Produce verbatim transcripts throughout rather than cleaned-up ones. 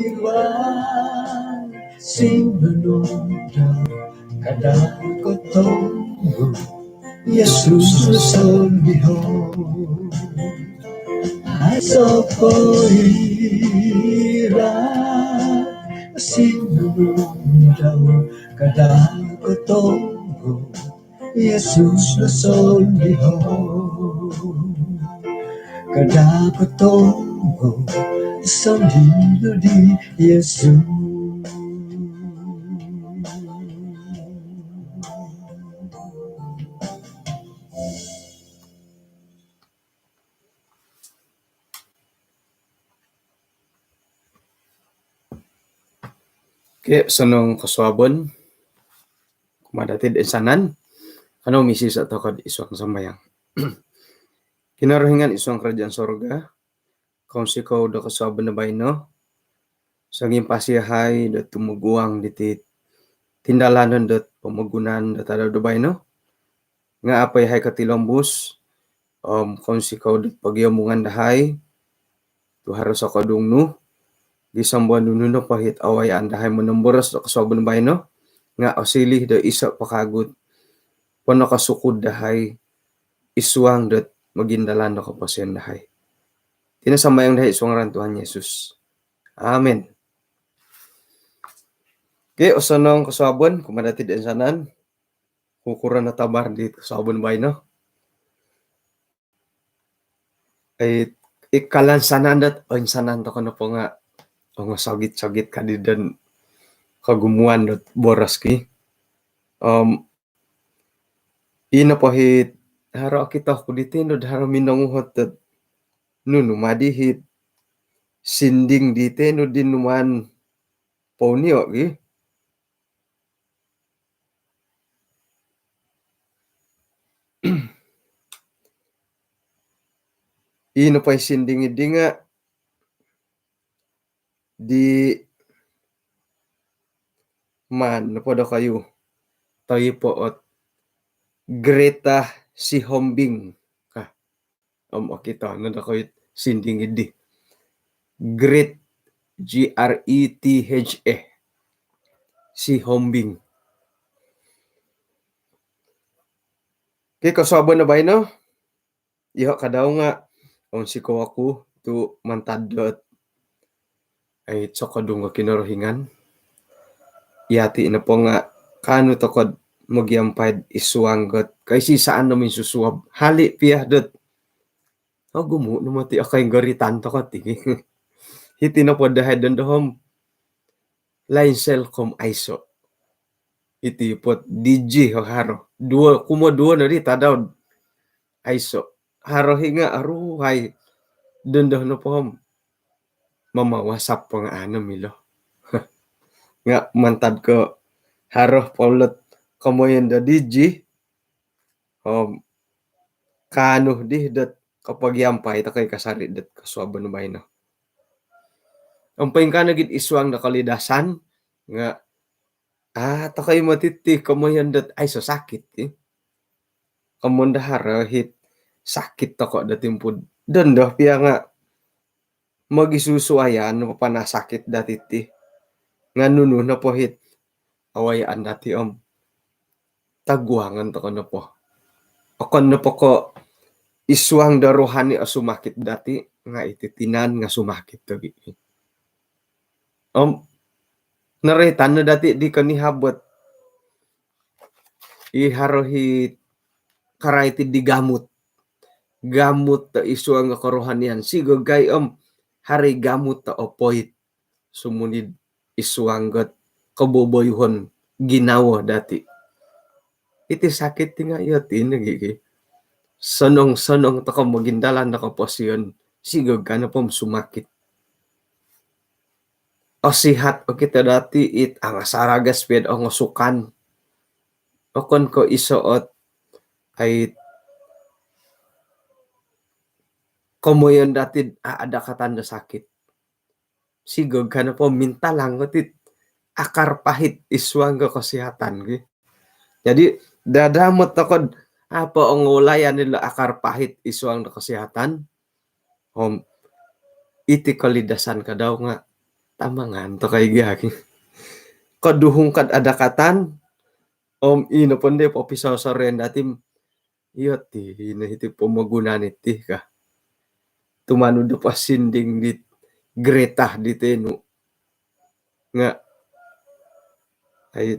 Iwang sinunung dau kada kotonggo, Yesus no sondiho. Aiso po iwang sinunung dau kada kotonggo, Yesus no sondiho. Kada kotonggo, sondiho di Yesus. Okey, osonong kosuabon kumaa dati toinsanan. Kanou misiso' toko id suang sambayang. Kinorohingan id suang kerajaan sorga, kounsikou do kosuabon do baino, songimpasi yahai do tumoguang diti tindalanon dot pomogunan do tadau do baino. Nga' apo yahai kotilombus, om kounsikou dot pogiomungan dahai tu' haro sokodung nu, gisom do nunu nopo it awayaan dahai monomboros do kosuabon baino nga' osiliu do iso' po kawagu it ponokosukud dahai id suang dot mogindalan do koposion dahai. Iti no sambayang dahai id suang ngaran Tuhan Yesus. Amin. Okey, osonong kosuabon kumaa dati toinsanan. Kukuro no tabar di kosuabon baino. Ai, i kalansanan dot oinsanan toko nopo nga' ongosogit-sogit kadi don kogumuan dot boros ki. Om ino po it haro okito ku diti no do haro minonguhot dot nunu ma di it sinding diti no di numaan pounio' gi. Ino po i sinding iddi nga' di maan nopo dokoyu toi po ot Greta Sihombing ka. Om okito no dokoyu it sinding iddi. Great, G R E T H A. Sihombing. Okey, kosuabon do baino, iyoho' kadau nga' ounsikou oku tu' mantad dot ai sokodung o Kinorohingan. Iyati' nopo nga' kaanu toko do mogiampai id suang dot koisisaan do minsusuab. Hali' piya dot ogumu' no moti' o koinggoritan toko ti. Hiti nopo dahai dondo om lain Celcom aiso'. Iti po Digi o haro. Duo, kumoduo nodi tadau aiso'. Haro hi nga' aruhai dondo nopo om mama WhatsApp po nga' aanu milo. Nga' mantad ko haro po lot komoyon do Digi om kaanu di dot kopogiampai toko i kasari dot kosuabon baino. Om poingkaa nogi id suang do kolidasan nga' aa toko i moti' ti komoyon dot aiso sakit ki. Komoyon do haro it sakit toko do timpu dondo piya nga' mogisusuayan nopo panasakit dati' ti. Nga' nunu nopo it awayaan dati' om taguangon toko nopo. Okon nopo ko id suang do rohani o sumakit dati' nga' iti tinan nga' sumakit ogi. Om noroitan no dati' di konihab ot i haro hi karait di gamut. Gamut do id suang do korohanian. Sigogai om haro i gamut do opoit sumuni id suang dot koboboyuhon ginawo dati'. Iti sakit ti nga' iyo ti nogi ki. Sonong-sonong toko mogindalan do koposion, sigoga nopo om sumakit. Osihat okito dati' it angasaragas piya do ongosukan. Okon ko iso ot ai komoyon dati' do adakatan do sakit. Sigoga nopo mintalang ko ti akar pahit id suang do kosihatan ki. Jadi dadamot toko do apo ongolayan ilo akar pahit id suang do kosihatan. Om iti kolidasan kadau nga' tamangan tokou gia ki. Koduhung kad adakatan, om ino pun di popisosoren dati, iyo ti, ino iti pomogunan iti ka. Tumanud do pasinding di Greta di tenu. Nga, ai,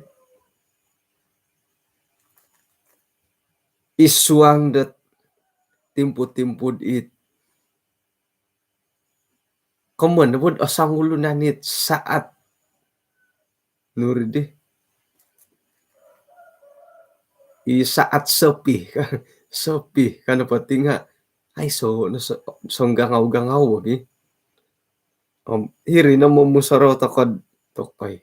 isuang dot timpu-timpu dit. Komon bud osongulunan it saat nuri di. I saat sepi, sepi, kan apa tinga. Ai, so, no, so, songgangau-gangau lagi. Om, hiri no momusorou tokou, tokou.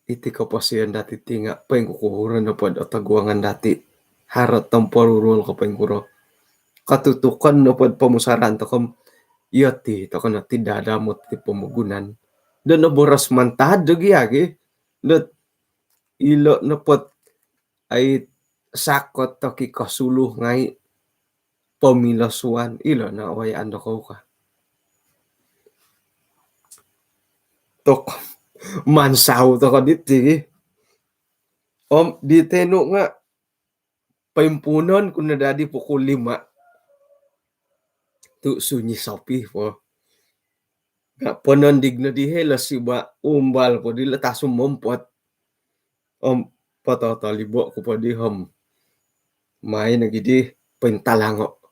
Iti koposion dati tinga, poingkukuro nopo do toguangan dati. Haro tomporuruol ko poingkuro. Katutukan nopo do pomusarahan tokou, iyo ti, tokou no ti dadamot ti pomogunan. Do noboros mantad do gia ki. Do ilo nopo dot ai sakot tokou kosuluh ngai pomilosuan, ilo no wayaan dokou ka. Tok mansau tokou diti ki. Om di tenu nga poimpuunon ku no dadi pukul lima. Tu sunyi sepi po. Nga ponondig no di hilo siba umbal po di lo tasu mompot. Om pototolibo ku po di om. Mai nogi di pointalango.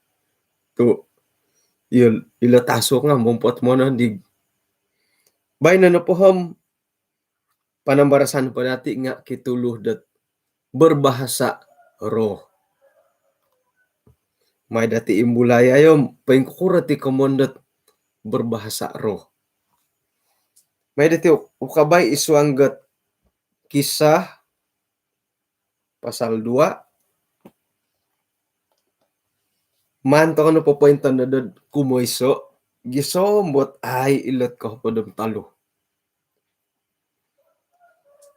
Tu ilo, ilo tasu nga mompot monondig. Baino nopo om panambarasan po dati nga kitulu dot berbahasa roh. Mai dati imbulai ayo poingkuro ti komon dot berbahasa roh. Mai dati ukabai isuang dot Kisah pasal dua. Maan tokou no popointondo dot kumoiso, gisom dot ai ilo kohopod om tolu.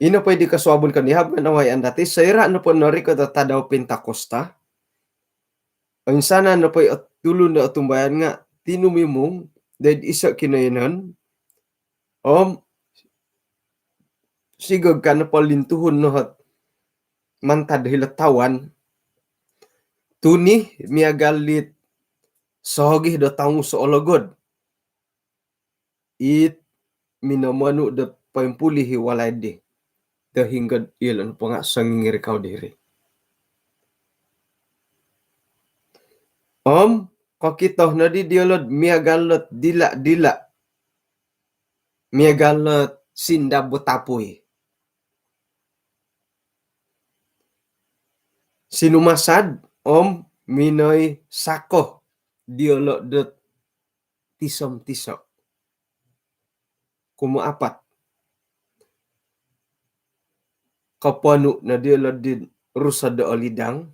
Ino po di kosuabon konihab nga nawayaan dati, soira nopo norikot o tadau Pentakosta, oinsanan nopo o tulun do otumbayaan nga tinumimung doid iso kinoyonon, om sigog ka nopo lintuhun no ot mantad hilo tawan, tuni miagal dit sogi do tongus o ologod. It minomonu do poimpuli i walai di do hinggo iyolo nopo nga songingirikau diri. Om kokito nodi diolo miagal dot dila-dila, miagal dot sindab tapui. Sinumasad om minoi sako diolo dot tiso-tiso. Kumaapat, koponu no diolo di rusod do olidang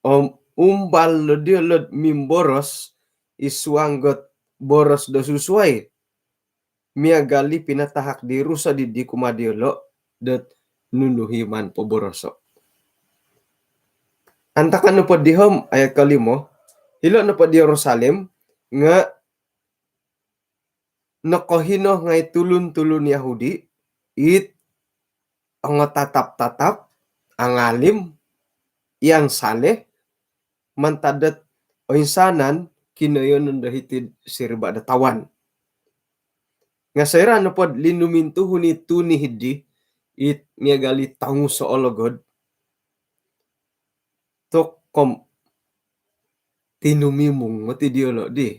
om umbal no diolo mimboros isuang dot boros do susuai miagal i pinatahak di rusod di kumaa diolo dot nunu i maan poboroso. Antakan nopo di om ayat kolimo, hilo nopo di Yerusalem nga nokohino ngai tulun-tulun Yahudi, it ongotatap-tatap, ongoalim, yang saleh, mantad dot oinsanan kinoyonon do hiti'd siriba do tawan. Nga soira nopo do linumintuhun i tuni di, it miagal i tongus o ologod, tu om tinumimung moti diolo di.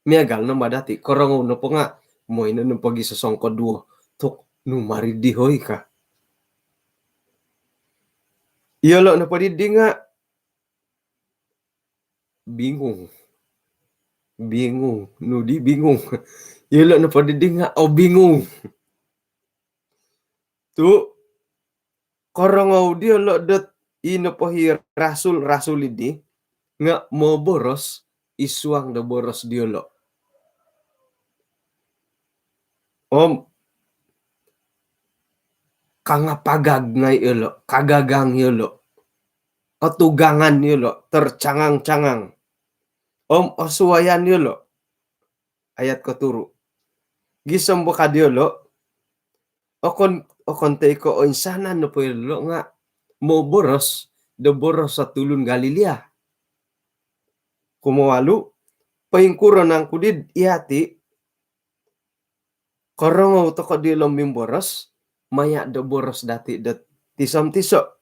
Miagal no ma dati, korongou nopo nga moi no nopo gi sosongkoduo, tu nu mari di hoi ka. Iyolo nopo di di nga bingung. Bingung, nu di bingung. Iyolo nopo di di nga obingung. Tu korongou diolo dot i nopo i rasul-rasul di nga moboros isuang do boros diolo. Om kangapagag ngai iyolo, kagagang iyolo, otugangan iyolo, tercangang-cangang. Om osuayan iyolo. Ayat koturu. gisom bo ka diolo', okon, okon toi ko' oinsanan nopo iyolo' nga' moboros do boros o tulun Galilea. Kumowalu', poingkuro nangku di'd iyati' korongou toko' diolo' mimboros maya' do boros dati' dot tiso-tiso'.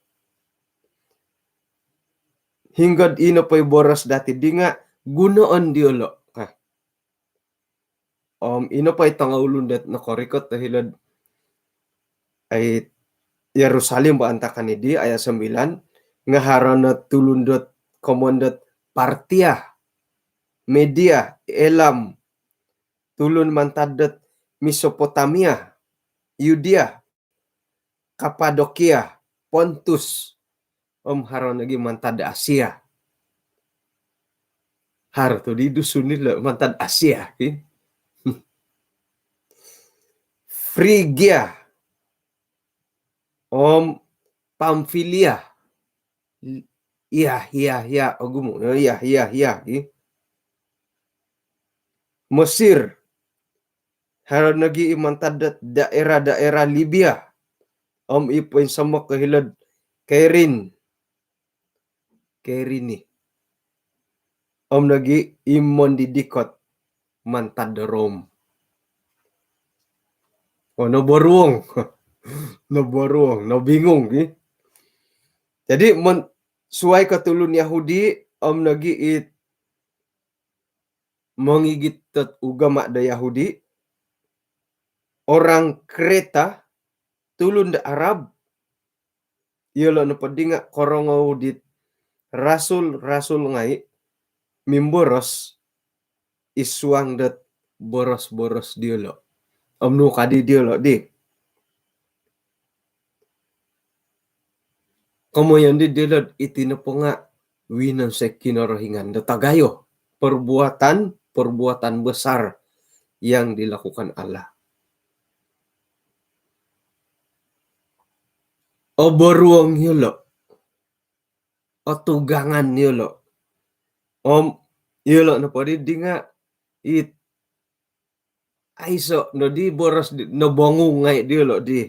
Hinggo'd ino po i boros dati' di nga' gunoon diolo'. Nah, om ino po i tongoulun dot nokorikot do hilo'd ai Yerusalem bo antakan iddi, ayat sembilan, nga' haro no tulun dot komoyon dot Partia, Media, Elam, tulun mantad dot Mesopotamia, Yudea, Kapadokia, Pontus, om haro nogi mantad Asia. Haro tu di Dusun ilo mantad Asia, ki. Frigia, om Pamfilia. Iya, iya, iya, ogumu. Iya, iya, iya, ki. Mesir. Haro nogi i mantad daerah-daerah Libya. Om i poinsomok ko hilo'd Kairin. Kairini. Om nogi i mondidikot mantad do Rom. Oh, noboruong. Noboruong, nobingung, ki. Jadi, mon-, suwai ko tulun Yahudi, om nogi i mongigit dot ugama do Yahudi, orang Kreta, tulun do Arab, iyolo' nopo di nga' korongou dit rasul-rasul ngai' mimboros id suang dot boros-boros diolo'. Om nu ka di diolo' di? Komoyon di diolo' iti nopo nga' winonsoi Kinorohingan do tagayo. Perbuatan-perbuatan besar yang dilakukan Allah. Oboruong iyolo'. Otugangan iyolo'. Om iyolo' nopo di, di nga' it aiso' no di boros di, nobongung ngai' diolo' di.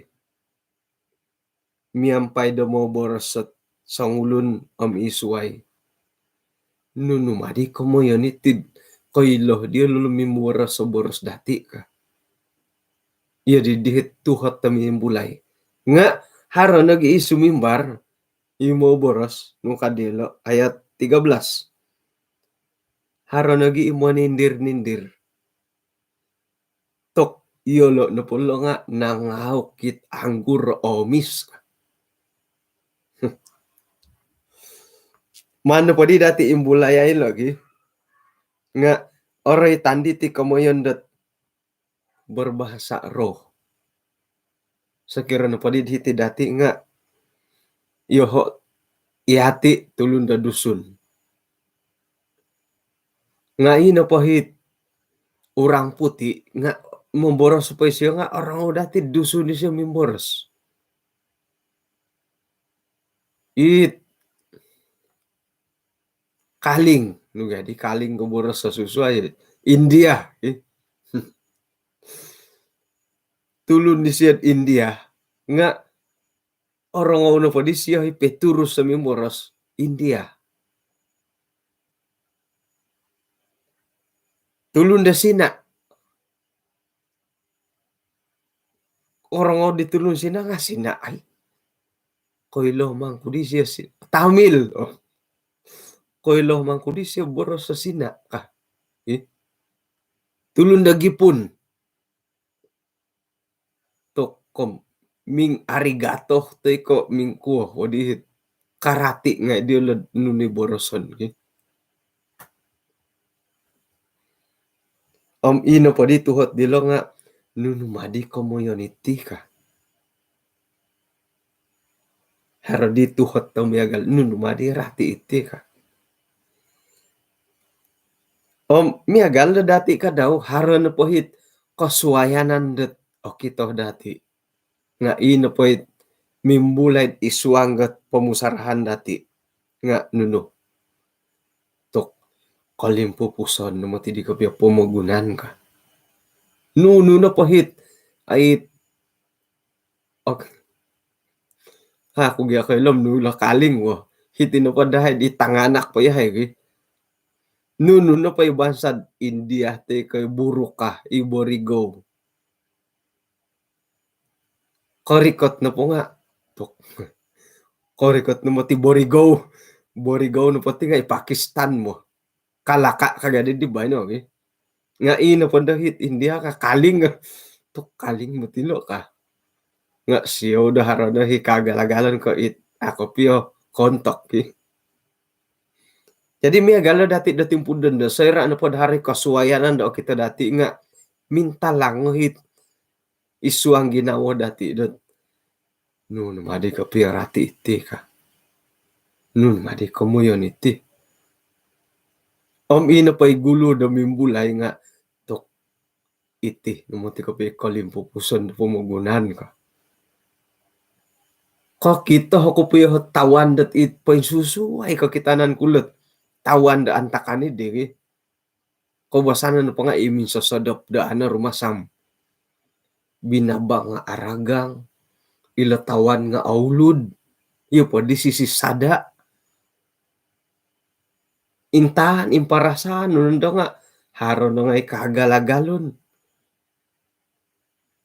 Miampai do moboros sot songulun om i suwai. Nunu ma di komoyon iti'd koilo diolo' mimboros o boros dati' ka. Iyo di dihit tuhot do mimbulai. Nga' haro nogi i sumimbar, i moboros, nu ka diolo', ayat tiga belas. Haro nogi i monindir-nindir. Tok, iyolo' nopo lo nga' nangauk it anggur omis. Maan nopo di dati' imbulayai logi. Nga' oroitan diti komoyon dot berbahasa roh. Sokiro nopo di hiti dati' nga' iyoho' iyati' tulun do Dusun. Nga' ino po hit orang putih nga' momboros po isio nga' orongou dati' Dusun isio mimboros. It Kaling, nu jadi Kaling ko boros susuai India, eh. Tulun di siat India, nga' orongou nopo di sio i Petrus sami boros India. Tulun di Sina, orongou di tulun Sina nga' Sina ai. Koilo mangku di sio si-, Tamil. Oh. Koilo mangku di sio boros Sina ka. Eh. Tulun do Gipun. Tokom ming arigato toi ko ming kuo, wadi karati ngai' diolo' nunu i boroson ki. Om ino po di tuhot dilo' nga' nunu ma di komoyon iti ka. Haro di tuhot do miagal nunu ma di rati iti ka. Om miagal do dati' kadau, haro nopo hit kosuayanan dot okito dati'. Nga' ino po it mimbulai id suang dot pomusarahan dati'. Nga' nunu. Tok, kolimpupuson no moti di kopio pomogunan ka. Nunu nopo hit, ait, ok. Ha, aku gia koilo om nunu lo kaling wo. Hiti nopo dahai di tanganak po yahai gi. Nunu nopo i bansa'd India ti ko i buruk ka, i borigou. Korikot nopo nga, tok. Korikot nopo ti borigou. Borigou nopo ti nga i Pakistan mo. Kalaka ka gadi di baino gi. Nga i nopo do hit India ka kaling. Tok kaling moti lo ka. Nga siou do haro do hi kaagal-agalan ko it, a, kopio kontok ki. Jadi miagal do dati do timpu dondo, soira nopo do haro i kosuayanan do okito dati nga mintalang hit id suang ginawo dati dot, nunu ma di kopio rati iti ka. Nunu ma di komoyon iti. Om ino po i gulu do mimbulai nga, tok, iti no moti kopio kolimpupuson do pomogunan ka. Kokito oku po i tawan dot it poinsusuai kokitanan ku lot tawan do antakan i diri. Koubasanan nopo nga i minsosodop do ano rumasam. Binabang nga aragang, ilo tawan nga aulud, iyo po di sisisada. Intaan, imparasan nondo nga haro no ngai kaagal-agalon.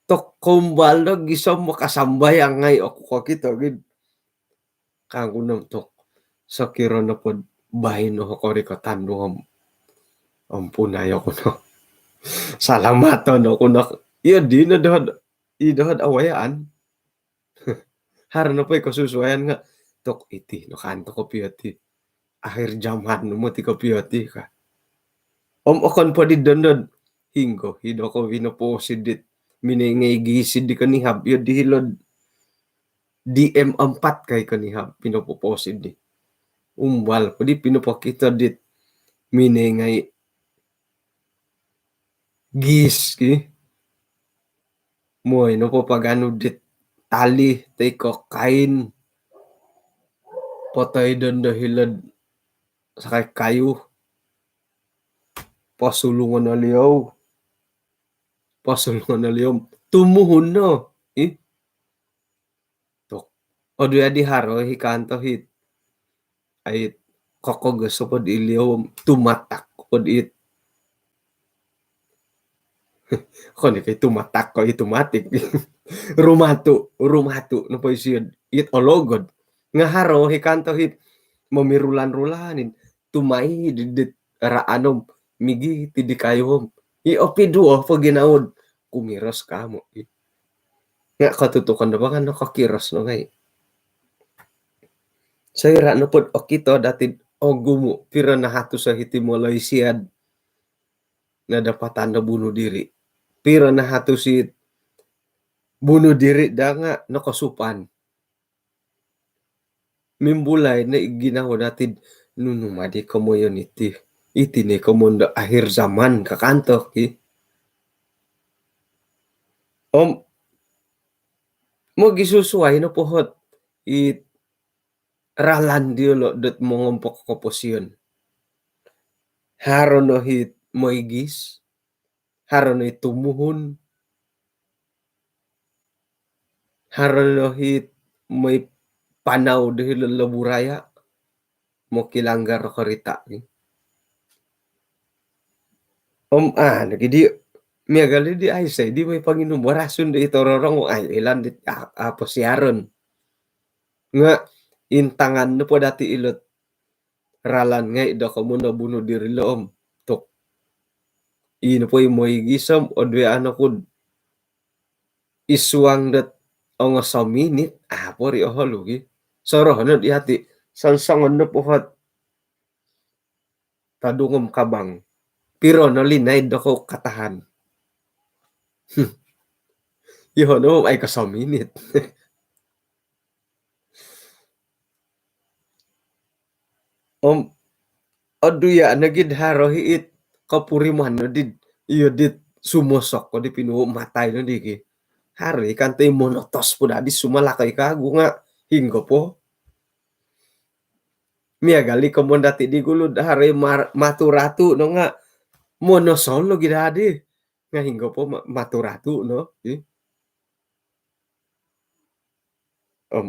Tok kombal do gisom makasambayang ngai oku kokito gid. Kangku nom tok. Sokiro nopo do baino korikotan do om, ampunai oku no. Salamaton oku no. Iyo dino dohod, i dohod awayaan. Haro nopo i kosusuaian nga, tok, iti no kan tok kopio ti. Akhir zaman no moti kopio ti ka. Om okon po di dondo do hinggo i dokou pinoposid dit minongoi giis di konihab, iyo di hilo'd D M empat kai konihab pinoposid di. Umbal po di pinopokito dit minongoi giis ki. Mooi nopo paganu dit tali toi ko kain. Potoi dondo hilo'd sakai kayu. Posulungon o liou. Posulungon o liou. Tumuhun no. Ih. Tok. Odu ya di haro hi kanto hit. Ai, kokogos pod i liou, tumatak pod it. Koni kai tumatak ko i tumatik. Rumatu, rumatu nopo isio it ologod. Nga haro hi kanto hit momirulan-rulanin. Tumai di dit raan om migiti di kayu om. I opiduo po ginawo do kumiros kamo. Nga kotutukon do pangan no kokiros no ngai. Soira nopo do okito dati do ogumu, piro no hatus o hiti Malaysia do nadapatan do bunuh diri. Piro no hatus it bunuh diri daa nga nokosupan. Mimbulai no i ginawo dati do nunu ma di komoyon iti. Iti no i komoyon do akhir zaman ka kanto ki. Om mogisusuai nopo hot i ralan diolo dot mongompok koposion. Haro no hit moigis, haro no hit tumuhun, haro no hit moi panau do hilo loburaya, mokilanggar korita ni. Om, ah, nogi di, miagal di ai sai di moi panginum barasun do i tororong, ai ilan di, ah, apo siaron. Nga intangan nopo dati ilot ralan ngai do komoyon do bunuh diri lo om. Tok. Ino po i moigis om, oduya ano kud id suang dot ongo sominit, apo ri oholu gi. Sorohon no di ati, songsongon nopo hot tadung om kabang. Piro no linaid dokou katahan. Hm. Iho no ai ko sominit. Om, oduya nogi do haro hi it kopuriman no di, iyo dit sumosok ko di pinuo matai no di ki. Haro i kanto i monotos po dadi sumalakoi kagu nga hinggo po. Miagal i komoyon dati di gulu do haro i mar-, matu-ratu no nga monosol logi dadi. Nga hinggo po ma-, maturatu no, i. Om,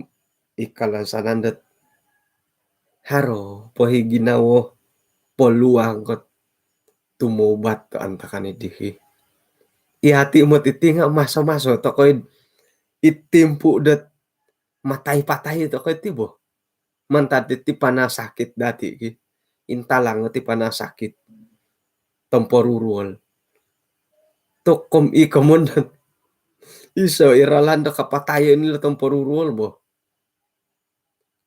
i kalansanan dot haro po i ginawo peluang kot tumobat to antakan i dii. Iyati moti ti nga maso-maso toko i, i timpu dot matai-patai toko i ti bo. Mantad ti panasakit dati ki. Intalang ti panasakit. Temporuruol. Tokom i komoyon dot iso i ralan do kapatayon ilo temporuruol bo.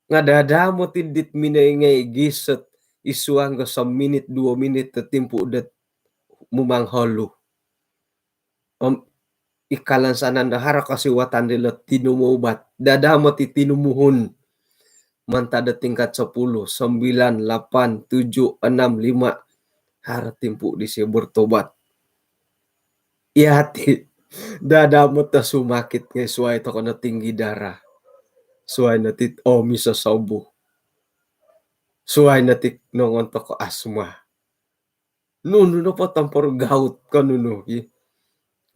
Nga dada moti dit minongoi giset i suang do seminit, duo minit do timpu dot mumangholu. Om i kalansanan do haro kosiwatan dilo tinumobat. Dada moti tinumuhun. Mantad do tingkat sepuluh, sembilan, lapan, tujuh, enam, lima. Haro timpu disio bertobat. Iyati, dada moti sumakit ngai suai toko no tinggi darah. Suai no ti omis o sobu. Suai no ti nongon toko asma. Nunu nopo tompor gaut ko nunu ki.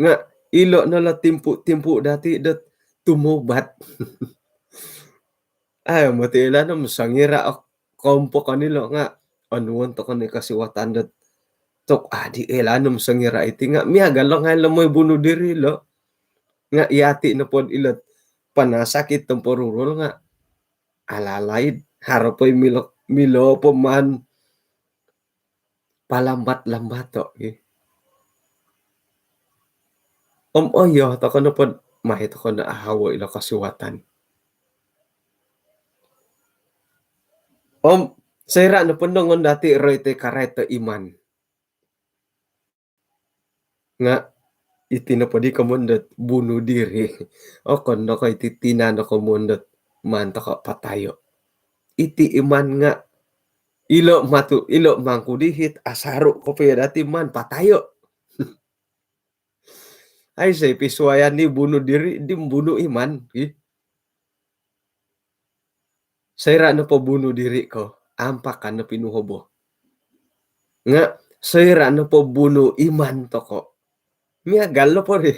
Nga ilo no lo timpu-timpu dati dot tumobat. Ai, moti ilo no songira ok kompok ko nilo nga onuon toko ni kosiwatan dot tok adi ilo no songira iti nga miagal lo ngai lo moi bunuh diri lo. Nga iyati nopo ilo panasakit temporuruol nga alalaid haro po i milo, milo po maan palambat-lambat to, eh. Om oyo toko nopo mai toko no ahawo ilo kosiwatan. Om soira nopo nongon dati roi te karai to iman. Nga iti nopo di komoyon dot bunuh diri. Okon no ko iti tinan no komoyon dot maan toko patayo. Iti iman nga ilo matu, ilo mangku dihit asaru kopio dati maan patayo. Ai, sai pisuayan ni bunuh diri, di bunuh iman, ih. Soira nopo bunuh diri ko, ampakan no pinuhobo. Nga soira nopo bunuh iman toko, miagal nopo ri.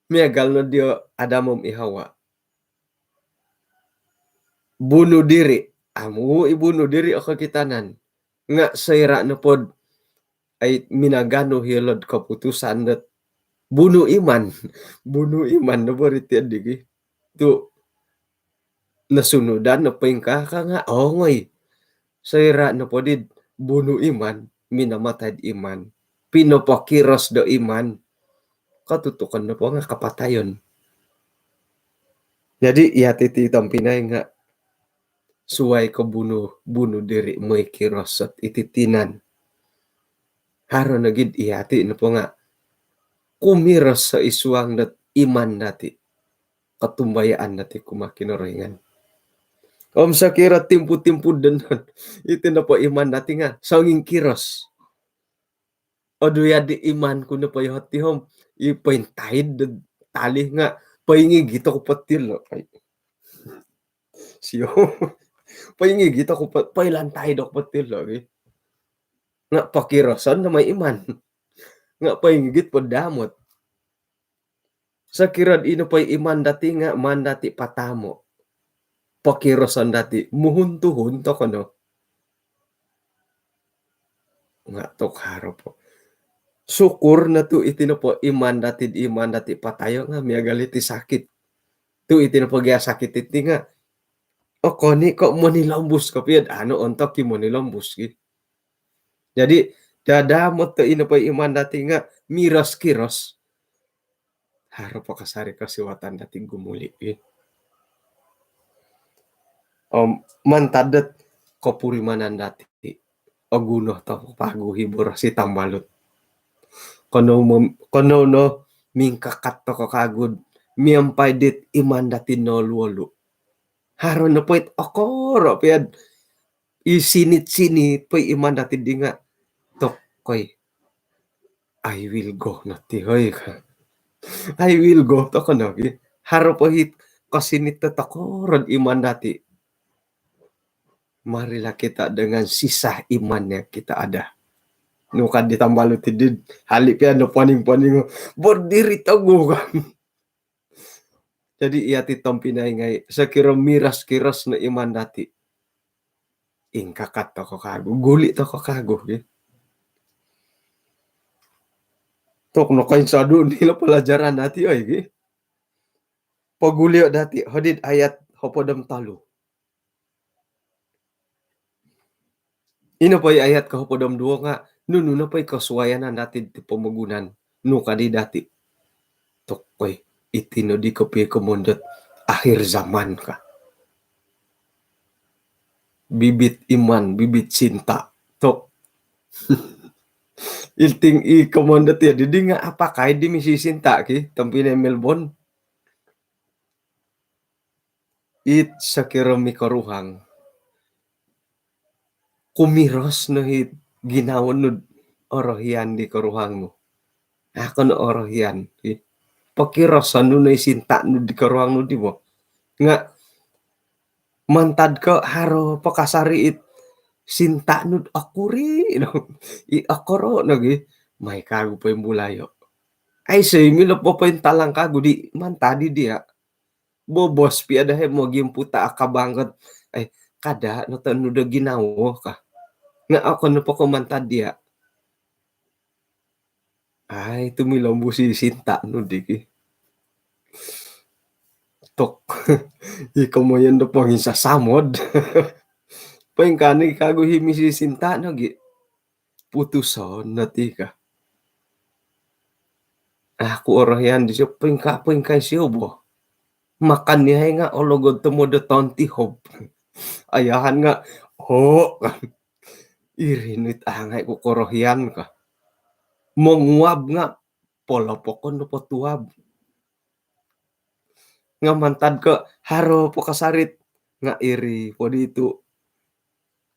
Miagal no dio Adam om i Hawa. Bunuh diri, amu i bunuh diri o kokitanan. Nga soira nopo dot ai minaganu hilo'd keputusan dot bunuh iman. Bunuh iman no bo ri ti digi. Tu nosunudan nopo ingkaa ka nga ongoi. Soira nopo dit bunuh iman, minamatai iman. Pinopokiros do iman. Katutukan nopo nga kapatayon. Jadi iyati ti tompinai nga suai ko bunuh, bunuh diri moi kiros ot iti tinan. Haro nogi iyati nopo nga kumiros so i suang dot iman dati. Kotumbayaan dati kumaa Kinorohingan. Om sokiro timpu-timpu dot iti nopo iman dati nga songingkiros. Odu yadi iman ku nopo yoho ti om i pointaid do tali nga poingigit oku po tilo. Ai. Sio. Poingigit oku po, poilantaid oku po tilo, ki. Nga pokiroson no moi iman. Nga poingigit po damot. Sokiro ino po i iman dati nga maan dati patamo. Pokiroson dati muhun-tuhun toko no. Nga tok haro po. Syukur no tu iti nopo iman dati, iman dati patayo nga miagal iti sakit. Tu iti nopo gia sakit iti nga okon i ko monilombus kopio, anu ontok i monilombus ki. Jadi dadamot to ino po iman dati nga miros-kiros. Haro po kasari kosiwatan dati gumuli, eh. Om mantad dot kopurimanan dati, oguno to paguhi boros i tambalut. Kono mem-, kono no mingkakat toko kagu miampai dit iman dati nolu-olu. Haro nopo it okoro pia dot i sinit-sinit po i iman dati di nga tok koi. I will go no ti hoi ka. I will go toko no ki. Haro po it kosinit to tokoro iman dati. Marilah kita dengan sisa iman yang kita ada. Nu ka di tambalut ti di, hali pia no poning-poning, berdiri teguh ka. Jadi iya ti tompinai ngai, sokiro miros-kiros no iman dati, ingkakat toko kagu, guli toko kagu, ki. Tok no kain sadu ni lo pelajaran dati, oi, ki. Pogulio dati, hodid ayat hopod om tolu. Ino po i ayat ko hopod om duo nga, nunu nopo i kosuayanan dati ti pomogunan, nu ka di dati, tok, oi, iti no di kopio komoyon dot akhir zaman ka. Bibit iman, bibit sinta, tok. Inting i komoyon dot ya didi nga apakai di misi sinta, ki, tompinai Melbon. It sokiro mikoruhang, kumiros no it ginawo nu'd orohian di koruhang nu. Ako no orohian, i pokiroson nu no i sinta nu'd di koruhang nu di bo. Nga mantad ko haro po kasari it sinta nu'd okuri no, i okoro nogi, mai kagu poimbulayo. Aiso i milo popointalang kagu di mantad di dia. Bobos pia dahai mogimputa akabang kat, eh, kada no tonu do ginawo ka. Nga okon nopo ko mantad dia. Ai, tumilombus i sinta nu di, ki. Tok. I komoyon do ponginsasamod. Poingkaa ni kagu i misi sinta nogi. Putuson no ti ka. Aku orohian disio, poingkaa, poingkaa isio bo. Makan ni hai nga ologod tomod do tonti hop. Ayahan nga, ho. Iri no it angai ku korohian ka. Monguab nga polopokon do potuab. Nga mantad ko haro po kasari it nga iri po di tu.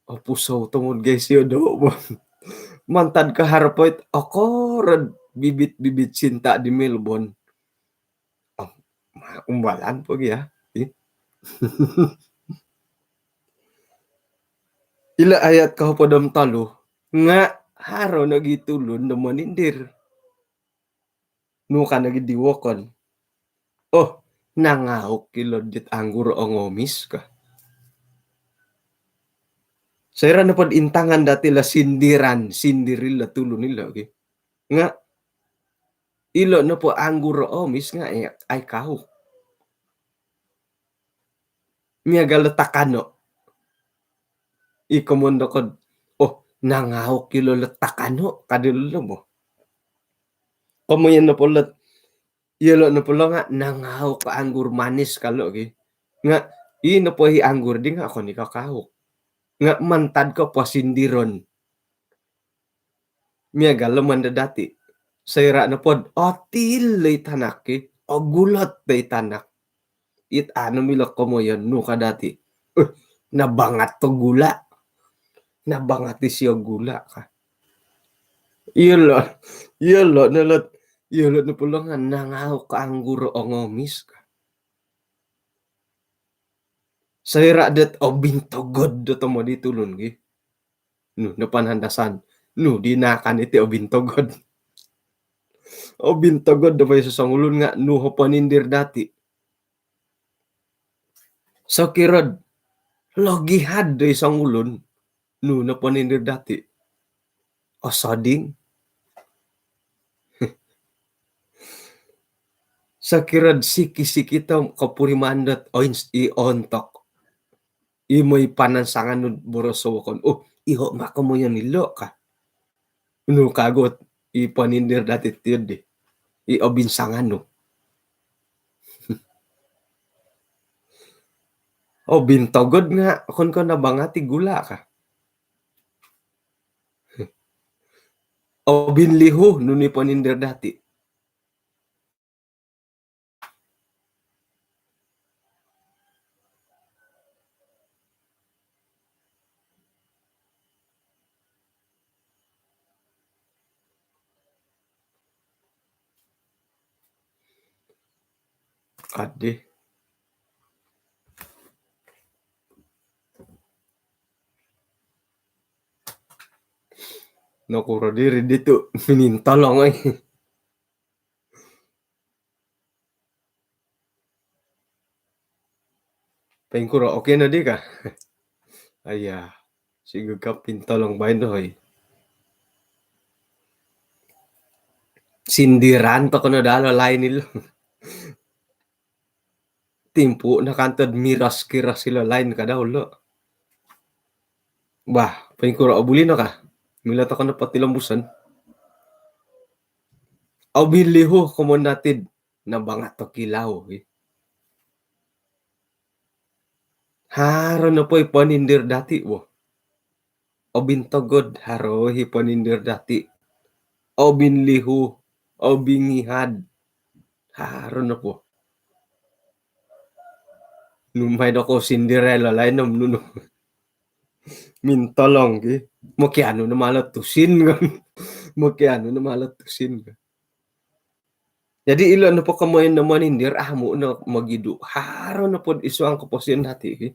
Opusou tomod gai sio do bo. Mantad ko haro po it okoro bibit-bibit sinta di Melbon. Oh, ma-, umbalan po gia, i. Ilo ayat ko hopod om tolu nga haro nogi tulun do monindir. Nu ka nogi di wokon. Oh, nangauk ilo dit anggur ongomis ka. Soira nopo intangan dati lo sindiran, sindir ilo tulun ilo, ki. Nga ilo nopo anggur omis nga ai, ai kauk. Miagal lo takano. I komoyon do kod, oh, nangauk ilo lo takano, ka di lo bo. Komoyon nopo lo, iyolo nopo lo nga nangauk anggur manis ka lo, ki. Nga i nopo i anggur di nga okon i ko kauk. Nga mantad ko posindiron. Miagal lo mantad dati. Soira nopo do otil lo i tanak, ki, ogulot lo i tanak, it anu milo komoyon nu ka dati. Eh, nabangat to gula. Nabangat isio gula ka. Iyolo, iyolo no lo, iyolo nopo lo nga nangauk anggur ongomis ka. Soira dot obintogod do tomod i tulun, ki. Nu, nopanandasan. Nu, di nakan iti obintogod. Obintogod do mai sosongulun nga nu ho ponindir dati. Sokiro do logihad do i songulun, nu nopo nindir dati? Osoding. Sokiro do siki-siki to kopuriman dot oins-, i ontok. I moi panansangan nu boros wokon. Oh, iho ma komoyon ilo ka. Nu kagu it i ponindir dati tiyo di. I obinsangan nu. Obintogod nga okon ko nabangat i gula ka. Obinlihu nunu i ponindir dati. Adih. Nokuro diri ditu minintolong oi. Poingkuro, okey no di ka? Aya, sigagap pintolong baino oi. Sindiran toko no daa lo lain ilo. Timpu no kantod miros-kiros ilo lain ka dau lo. Bah, poingkuro obuli no ka? Milo toko no potilombuson. Obilihu komoyon dati'd nabangat o kilau, ih. Haro nopo i ponindir dati, wo. Obintogod, haro i ponindir dati. Obinlihu, obingihad. Haro nopo. Numai do ko sindir ilo lain om nunu. Mintolong ki. Mokianu no malo tusin kan. Mokianu no malo tusin kan. Jadi ilo nopo komoyon do monindir, amu no mogidu. Haro nopo id suang koposion dati ki.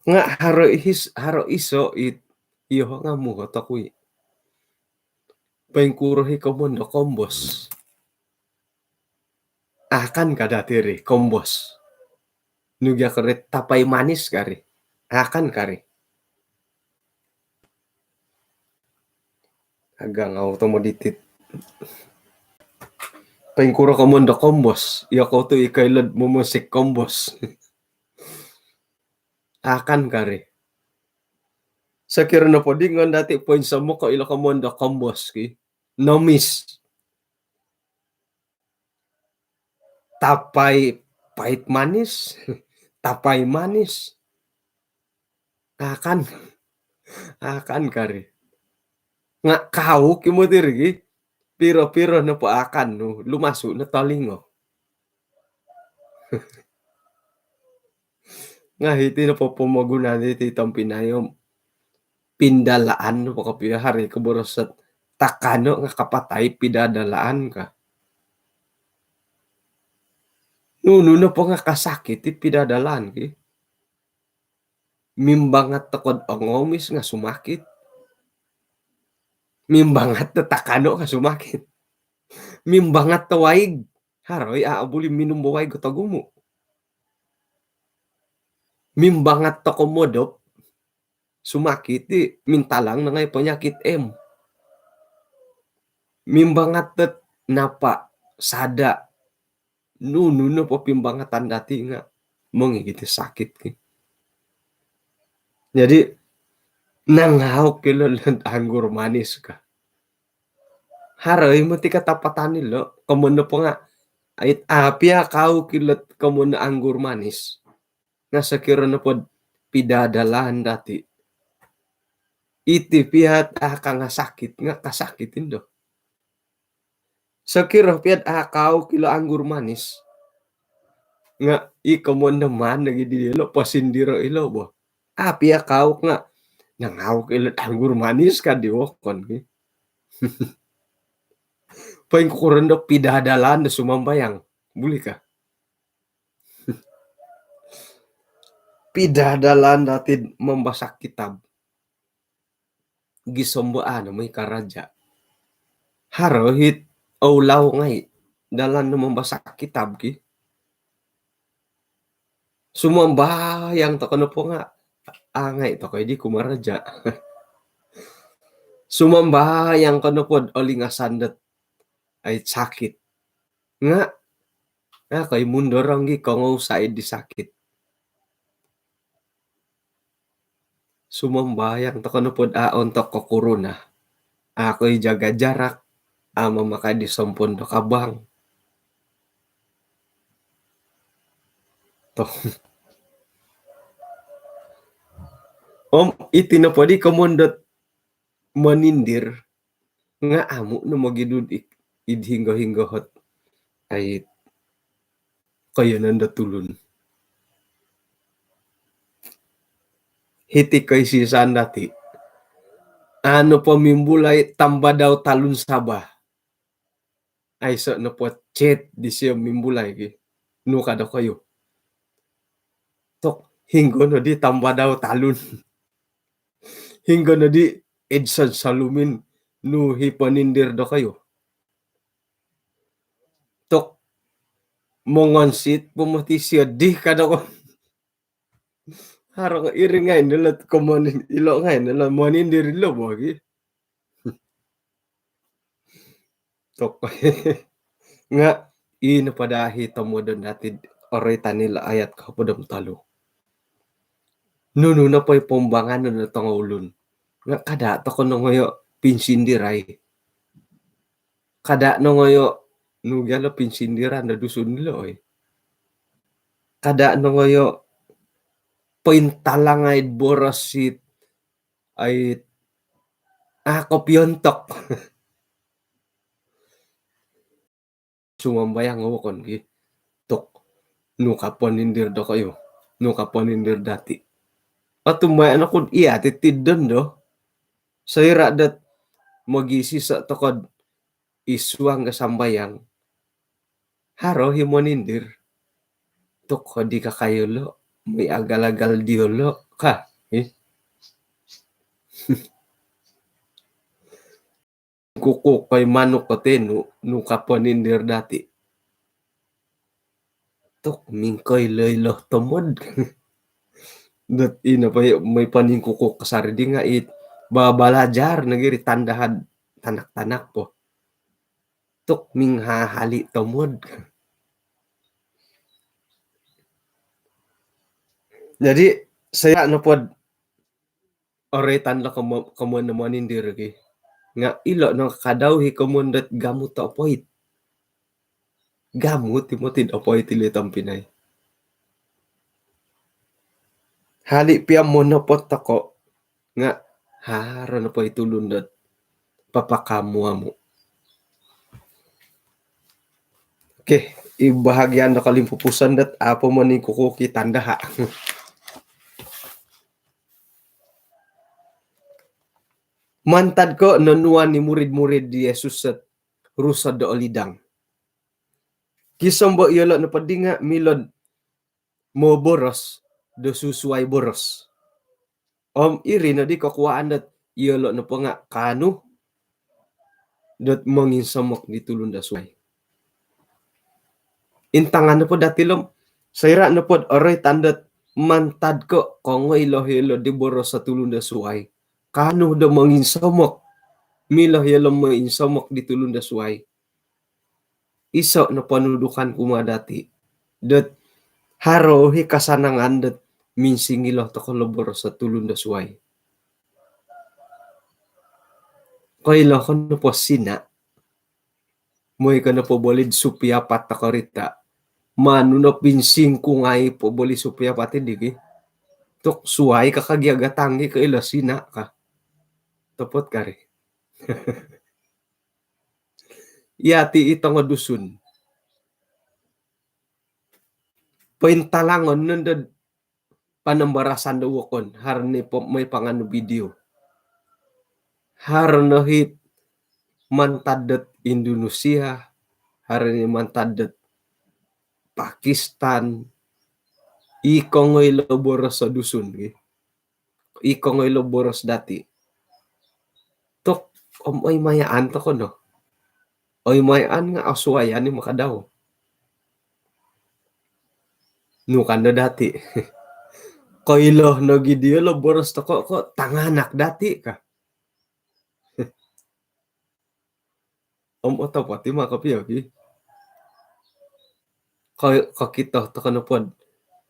Nga haro ihis, haro iso it, iyo nga muhotok wi. Poingkuro i komoyon do kombos. Akan ka dati ri, kombos. Nu gia kari, tapai manis kari. Akan kari. Agang au tomod iti. Poingkuro komoyon do kombos. Iyo kou tu i koilo'd momonsik kombos. Akan kari. Sokiro nopo di ngoyon dati poinsomok ko ilo komoyon do kombos ki. Nomis. Tapai pait manis. Tapai manis. Akan. Akan kari. Nga kauk i moti ri ki. Piro-piro nopo akan nu, lumasu no tolingo. Nga hiti nopo pomogunan diti tompinai om pindalaan nopo kopio, haro i koboros dot takano nga kapatai pidadalaan ka. Nunu nopo nga kasakit i pidadalaan ki. Mimbangat toko'd ongomis nga sumakit. Mimbangat do takano nga sumakit. Mimbangat do waig. Haro i a' obuli minum bo waig o togumu. Mimbangat do komodop, sumakit i, mintalang no ngai panyakit M. Mimbangat dot napa, sada, nunu nopo pimbangatan dati nga mongigit i sakit ki. Jadi nangauk ilo lo'd anggur manis ka. Haro i moti katapatan ilo, komoyon nopo nga, ait, a' pia kauk ilo komoyon anggur manis. Nga sokiro nopo'd pidadalaan dati, iti pia a' kangasakit nga kasakit indo. Sokiro pia'd a' kauk ilo anggur manis, nga i komoyon do maan nogi di ilo posindiro ilo bo. A' pia kauk nga nangauk ilo anggur manis ka di wokon ki. Poingkuro no pidadalaan do sumambayang. Buli ka? Pidadalaan dati'd mambasa kitab. Gisom bo a' no moi karaja. Haro hit oulau ngai dalan no mambasa kitab ki. Sumambayang toko nopo nga, a' ngai toko i di kumaraja. Sumambayang ko nopo'd olingasan dot ai sakit. Nga, nga koi mundorong gi kongou said di sakit. Sumambayang toko nopo'd a' ontok ko korona, a' koi jaga jarak, a' mamakai di sompon do kabang. Toh. Om iti nopo di komoyon dot monindir nga amu no mogidu id hinggo-hinggo hot ai koiyonon do tulun. Hiti koisisan dati, a' nopo mimbulai tambadau talun Sabah. Aiso nopo chat disio mimbulai ki. Nu ka dokoyu? Tok, hinggo no di tambadau talun? Hinggo nodi Edson Salumin, nu hi ponindir dokoyu? Tok mongonsit po moti sio di ka doko. Haro iri ngai nilo komonin ilo ngai nilo monindir ilo bogi. Tok nga ino pada ahi tomodon dati oroitan ilo ayat kohopod om tolu. Nunu nopo i pombanganon do tongoulun nga kada toko nongoyo pinsindirai. Kada nongoyo nu gia lo pinsindiran do Dusun lo oi. Kada nongoyo pointalangai boros it ai a kopiontok. Sumambayang o wokon ki. Tok nu ka ponindir dokoyu, nu ka ponindir dati. Otumbayaan oku iya ti tidon do. Soira dot mogisiso tokod isuang ga sambayang. Haro hi monindir. Tok hodi ka kayo lo, mi agal-agal dio lo ka. Eh. Kukuk koi manuk ko tenu nu ka ponindir dati. Tok mingkoi loi lo tomod. Dot ino po moi paningkukuk kasari di nga it babalajar nagiri tandahad tanak-tanak po. Tok minghahali tomod. Jadi saya nopod oroitan lo komo komo no monindir ki. Nga ilo no kadau hi komo dot gamut opoit. Gamut i motid opoit ilo tompinai. Hali pia monopot toko nga haro nopo i tulun dot papakamu-amu. Okey, i bahagian do kolimpupuson dot apo moningkukuk i tandaha. Mantad ko nonuan i murid-murid di Yesus dot Rusod do Olidang. Kisombo iyolo nopo di nga milod moboros do susuai boros. Om iri nodi kokuaan dot iyolo nopo nga kaanu dot monginsomok di tulun do suai. Intangan nopo dati lom soira nopod oroitan dot mantad ko kongoi lo iyolo di boros do tulun do suai. Kaanu do monginsomok. Milo iyolo monginsomok di tulun do suai. Iso no ponudukan kumaa dati dot haro hi kasanangan dot minsingilo toko lo boros do tulun do suai. Koilo ko nopo Sina, moi ko nopo bolid supi apat toko rita. Manu no pinsingkungai po boli supi apat di ki. Tok suai ka kagia gatang ki koilo Sina ka. Topot kari. Iya ti i tongo Dusun. Pointalangon nondo panambarasan do wokon, haro ni po moi panganu video. Haro no hit mantad dot Indonesia, haro ni mantad dot Pakistan. I kongoi lo boros do Dusun ki. I kongoi lo boros dati. Tok om oi mayaan toko no. Oi mayaan nga osuayan ni makadau. Nu kando dati. Koilo nogi dio lo boros toko ko tanganak dati ka. Om otopot i ma kopio ki. Ko kokito toko nopod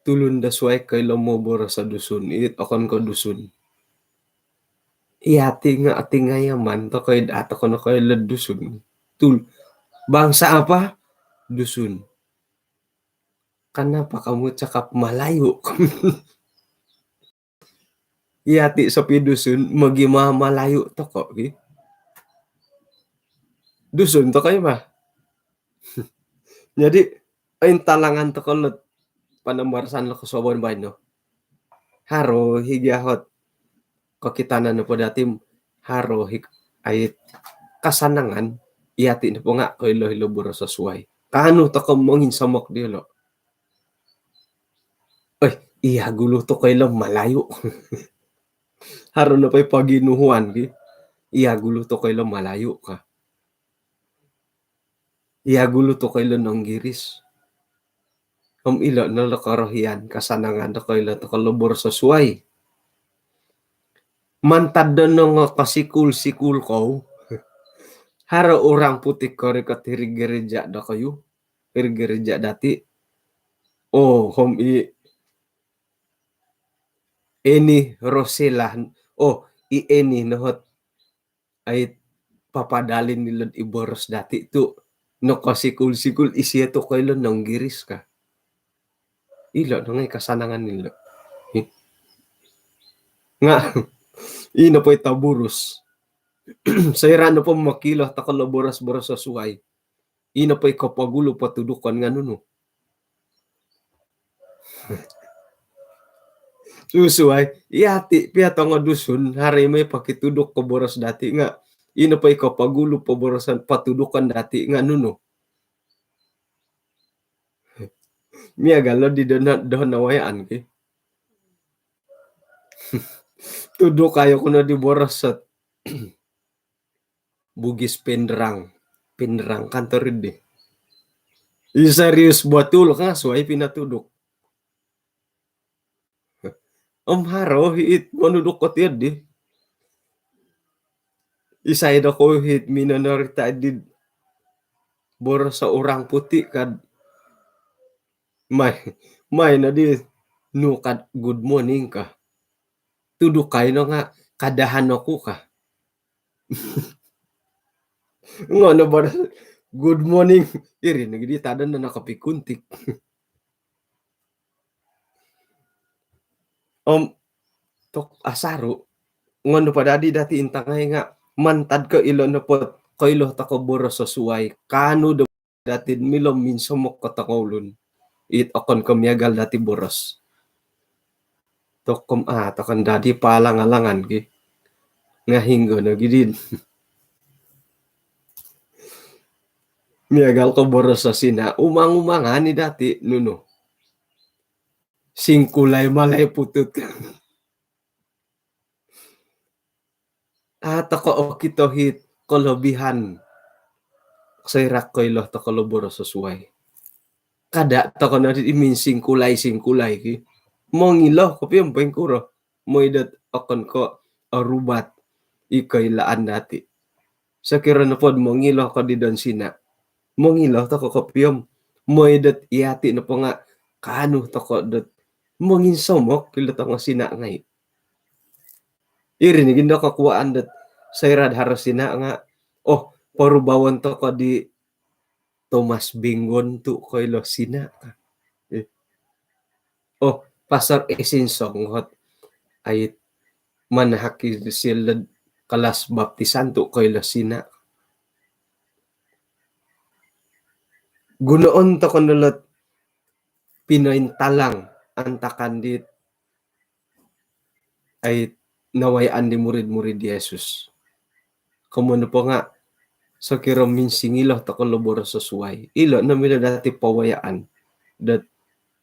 tulun do suai koilo moboros do Dusun, it okon ko Dusun. Iya ti nga ati ngayaman toko id ato kono koilo Dusun. Tul bangsa apa? Dusun. Kenapa kamu cakap Melayu? Iya ti sopi Dusun mogima Malayu toko ki. Dusun toko i ma. Jadi intalangan toko lo panambarasan lo kosuabon baino. Haro hi gia hot kokitanan nopo dati haro hi ait kasanangan. Iya ti nopo nga koilo hilo boros do suai. Kaanu toko monginsomok diolo. Oi, iya gulu toko ilo Malayu. Haro nopo i poginuhuan ki, iya gulu tokou ilo Malayu ka. Iya gulu tokou ilo Nonggiris. Om ilo no lo korohian, kasanangan tokou ilo tokou lo boros suai. Mantad do nongokosikul-sikul kou. Haro orang putih korikot hiri gereja dokoyu. Hiri gereja dati. Oh, om i Eni Rosela. Oh, i Eni nohot ait papadalin nilo i boros dati tu nokosikul-sikul isio tu koilo Nonggiris ka. Ilo no ngai kasanangan nilo. Nga ino po i taburus. Soira nopo mokilo tokou lo boros-boros suai. Ino po i kopogulu potudukon nga nunu. Susuai, iya ti pia tongo Dusun, hari mai pokituduk ko boros dati nga ino po i kopogulu po boroson potudukon dati nga nunu. Miagal lo di dohon nawayaan ki. Tuduk ayo kuno di boros sot Bugis Pinderang. Pinderang kantor di. I serius betul ka suai pinatuduk. Om haro hiit monuduk ko tiyo di. Isai do ko hiit minonorita di boros orang putih kad mai mai no di nu kad good morning ka. Tudukai no nga kadahan oku ka. Ngono boros good morning. Iri no gidi tadon no nakapikuntik. Om tok asaru ngono padadi dati intangai nga mantad ko ilo nopo koilo tokou boros suai kanu do dati milo minsomok ko tokou ulun. It okon ko miagal dati boros. Tokom ah tokon dadi palang-alangan ki. Nga hinggo no gidin. Miagal ko boros sosina umang-umangan ni dati nunu. Singkulai malai putut. Ah toko okito hit kelebihan. Soira koilo tokou lo boros suai. Kada tokou no di minsingkulai-singkulai ki. Mongilo kopio poingkuro. Moi dot okon ko orubat i koilaan dati. Sokiro nopod mongilo ko di don sina. Mongilo tokou kopio moi dot iyati nopo nga kanu tokou dot monginsomok kilo tongo sina ngai. Iri ni gindo kokuaan dot soirad haro sina nga oh porubawon tokou di Thomas Binggon tu koilo sina ka. Eh. Oh, Pastor Esinsong hot ait manahak i siled kelas baptisan tu koilo sina. Gunoon tokou nolot pinointalang antakan dit ai nawayaan di murid-murid Yesus. Komo nopo nga sokiro minsingilo tokou lo boros suai. Ilo no milo dati pawayaan dot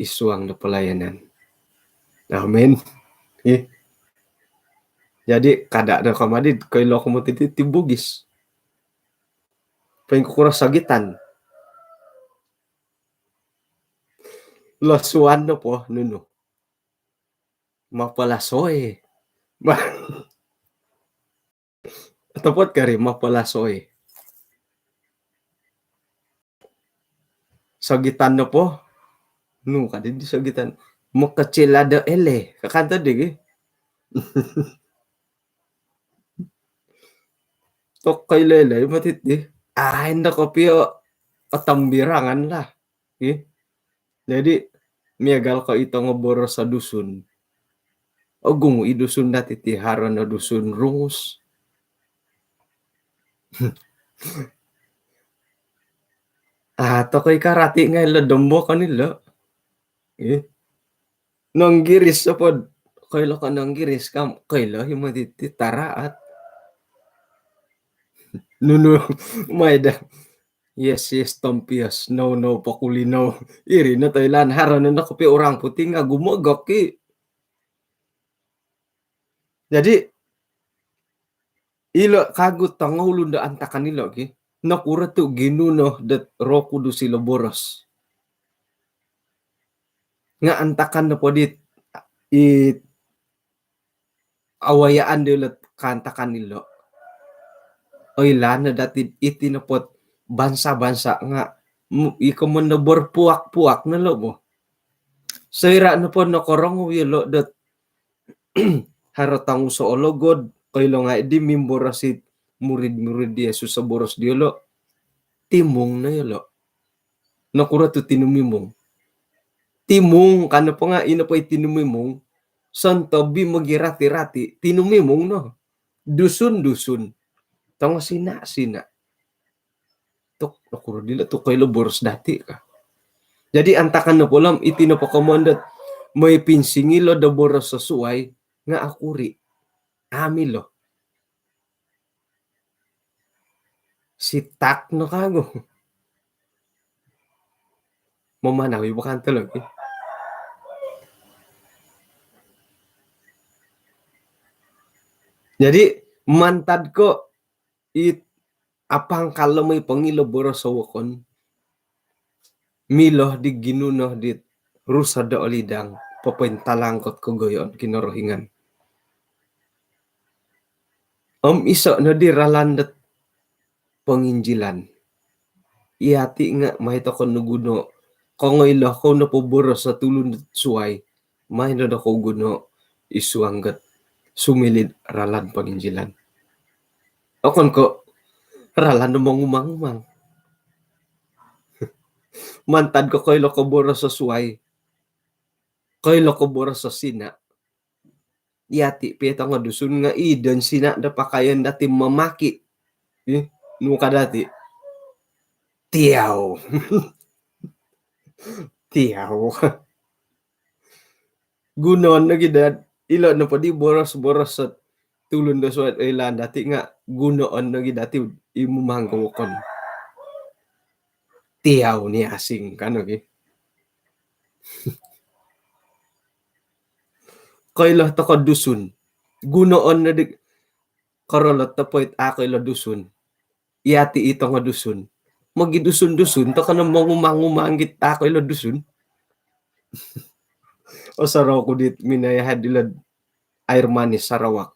isuang do pelayanan. Amin. Ih. Jadi kada no kamadi koilo komo titi ti Bugis. Poingkuro sogitan. Losuan nopo nunu. Mapalasoi. Topot kari mapalasoi. Sogitan nopo. Nu kadi di sogitan. Mokocil ada ele. Kakan tadi ki. Tokou lele matiti. Ah, inda kopio otombirangan lah. Ih. Jadi miagal ko ito ngoboros sa Dusun. Ogumu i Dusun dati ti haro no Dusun Rungus. Ah, tokou i karati ngai lo dombo kan ilo. Ih. Nonggiris sopod koilo ko Nonggiris kam koilo himo titi taraat. Nunu mai da. Yes, yes, tompios. No, no, pokulino. Iri no Thailand. Haro no kopi orang putih nga gumogok ki. Jadi ilo kagu tongoulun do antakan ilo ki, nokuro tu ginuno dot Roh Kudus ilo boros? Nga antakan nopo dit i awayaan dilo kaantakan ilo, oilaan no dati iti nopo bansa-bansa nga i komoyon do berpuak-puak no lo bo. Soira nopo nokorongou yolo dot haro tongu soologod, koilo ngai di mimboros it murid-murid di Yesus o boros diolo, timung no yolo. Nokuro tu tinumimung? Timung ka nopo nga ino po i tinumimung, sontobi mogirati-rati, tinumimung no. Dusun-dusun. Tongo Sina-Sina. Tuk, nokuro dilo tu koilo boros dati ka. Jadi antakan nopo lo om iti nopo komoyon dot moi pinsingilo do boros suai nga okuri. Amu ilo. Sitak no kagu. Mamanau i bukan tu lagi. Jadi mantad ko it apangkal lo moi pongilo boros o wokon, milo di ginuno dit Rusod do Olidang, popointalang kot kogoyoon Kinorohingan. Om iso no di ralan dot ponginjilan. Iyati nga mai toko no guno, kongoilo kou nopo boros o tulun dot suai, mai no do kou guno i suang dot sumiliu ralan ponginjilan. Okon ko ralan do mongumang-umang. Mantad ko koilo ko boros o suai, koilo ko boros o Sina, iyati pia tongo Dusun nga i don Sina do pakaian dati mamaki. Ih, nu ka dati? Tiau. Tiau. Gunoon nogi dati ilo nopo di boros-boros o tulun do suai oilaan dati nga gunoon nogi dati i mumang ko wokon. Tiau ni asing ka nogi. Koilo toko Dusun. Gunoon no di korolot topo it a koilo Dusun. Iyati i tongo Dusun. Mogidusun-dusun toko no mongumang-umang it a koilo Dusun. Osorou ku dit minoi haro dilo Air Manis Sarawak.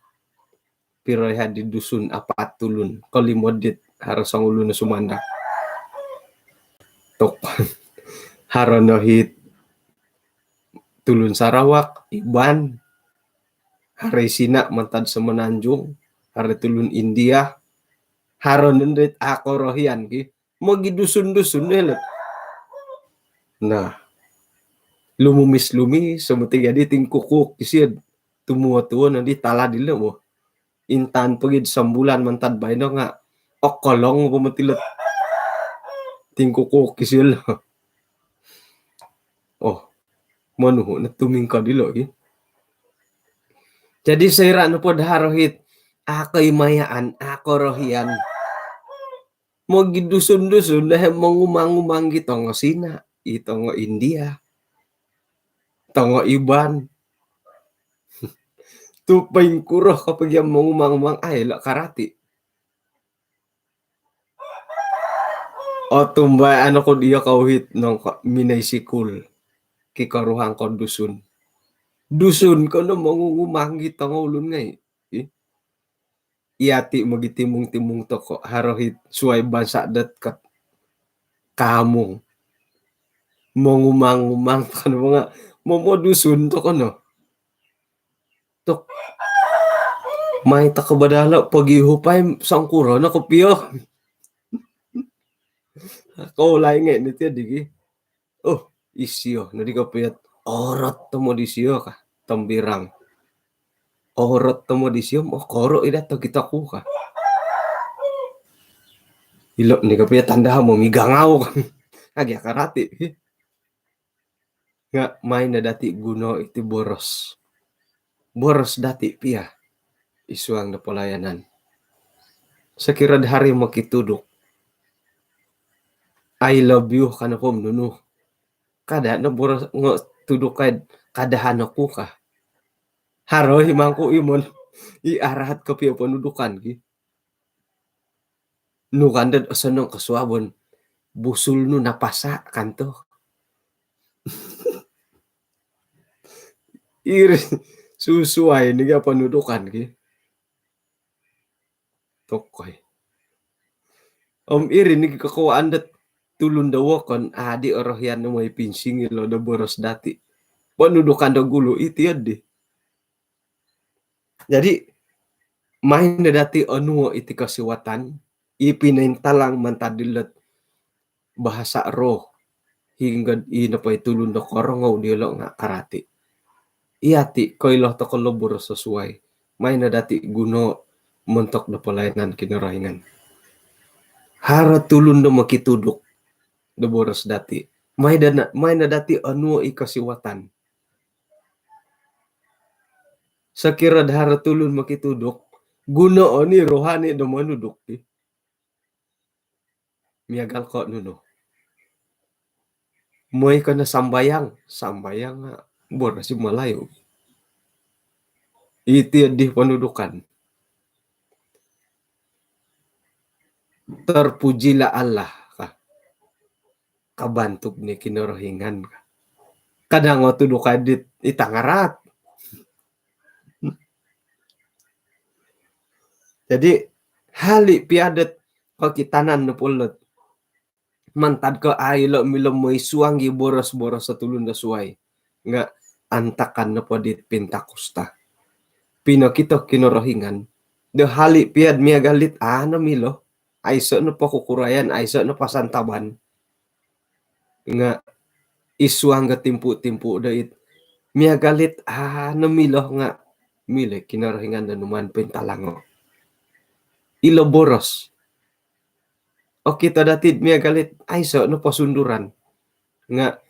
Piro i haro di Dusun, apat tulun. Kolimo dit haro songulun o sumandak. Tuk. Haro no it tulun Sarawak, Iban. Haro i Sina mantad Semenanjung. Haro i tulun India. Haro no dit a korohian ki. Mogidusun-dusun no ilo. Nah, lumumis-lumis, somoti jadi tingkukuk isio. Tumuo-tuo no di tala dilo bo. Intan pogi sombulan mantad baino nga okolong po moti ilo tingkukuk isio. Oh, monuhu no tumingkod ilo ki. Jadi soira nopo do haro it a koimayaan, a korohian, mogidusun-dusun dahai mongumang-umang i tongo Sina, i tongo India, tongo Iban. Tu poingkuro ko pogi mongumang-umang, ai lo karati. Otumbayaan oku diyo ko uhit nongko minoi sikul. Kikoruhang ko Dusun. Dusun ko no mongumang i tongo ulun ngai. Ih. Iyati mogitimung-timung toko, haro it suai bansa dot kot kaamung. Mongumang-umang toko no nga momodusun toko no. Tuk. Mai toko badalo pogiuhupai songkuro no kopio. Ko lain ngai ni ti digi. Oh, isio no di kopio. Orot tomod isio ka. Tombirang. Orot tomod isio, oh, koro ida to kita ku ka. Ilo ni kopio tanda momigangau ka. Agi akarati. Nga mai no dati guno iti boros. Boros dati pia i suang do pelayanan. Sokiro do haro i mokituduk, "I love you," ka nopo om nunu. Kada no boros ngo tuduk kai, "Kadahan oku," ka. Haro i mangku imon. I araat kopio ponudukan ki. Nu kan dot osonong kosuabon. Busul nu napasa kan tu. Iri susuai ni ga ponudukan ki. Tokoi. Om iri ni kokuaan dot tulun do wokon adi orohian no moi pinsingilo do boros dati. Ponudukan do gulu iti adi. Jadi, main dati onuo iti kosiwatan, i pinointalang mantad dilot bahasa roh, hinggo i nopo i tulun do korongou diolo nga karati. Iyati, koilo toko lo boros suai, main dati guno montok do pelayanan Kinorohingan. Haro tulun do mokituduk do boros dati. Main da-, main dati onuo i kosiwatan. Sokiro do haro tulun mokituduk, guno oni rohani do monuduk ti. Miagal ko nunu. Moi kono sambayang, sambayang nga boros i Malayu. Iti di ponudukan. Terpujilah Allah ka. Kabantug ni Kinorohingan ka. Kadang o tuduk adit itang araat. Jadi, hali piadat kokitanan no pulot. Mantad ko ai lo milo moi suang gi boros-boros tulun do suai. Nga antakan nopo dit Pentakosta. Pinokito Kinorohingan. Do hali piad miagal dit ano milo. Aiso nopo kukurayan, aiso nopo santaban. Nga isuang ga timpu-timpu do it. Miagal dit ano milo nga milo Kinorohingan do numaan pointalango. Ilo boros. Okito dati miagal dit aiso nopo sunduran. Nga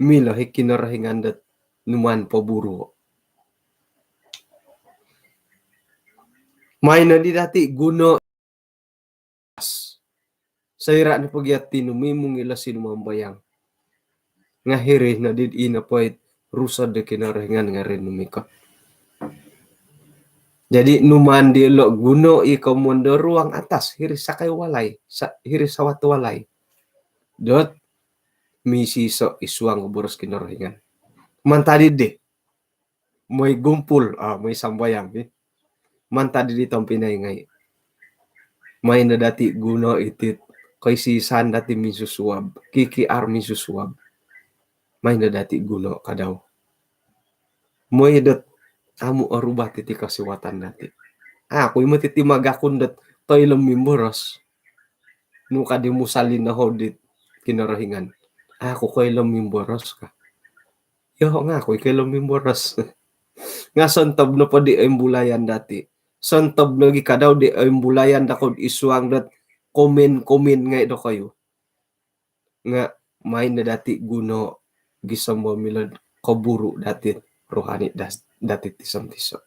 milo i Kinorohingan dot numaan poburuo. Main di dati guno soira nopo gia tinumimung ilo sinumambayang. Nga hiri no di ino poit rusod do Kinorohingan nga rinumikot. Jadi numaan diolo guno i komondo ruang atas hiri sakai walai, sa-, hiri sawat walai. Dot misiso isuang boros Kinorohingan. Mantad di moi gumpul, ah, moi sambayang, eh. Mantad di tompinai ngai. Main dati guno itit koisisan dati minsusuab, K K R minsusuab. Main dati guno kadau. Moi dot amu orubat iti kosiwatan dati. Aku imo titi magakun dot toilo mimboros. Nu kadi musalin no hodit Kinorohingan. Aku koilo mimboros ka. Yo nga aku koilo mimboros. Nga sontob nopo di oimbulayan dati. Sontob nogi kadau di oimbulayan dakod isuang dot komen-komen ngai dokoyu. Nga main dati guno gisom bo milo koburu dati rohani das-, dati tiso-tiso.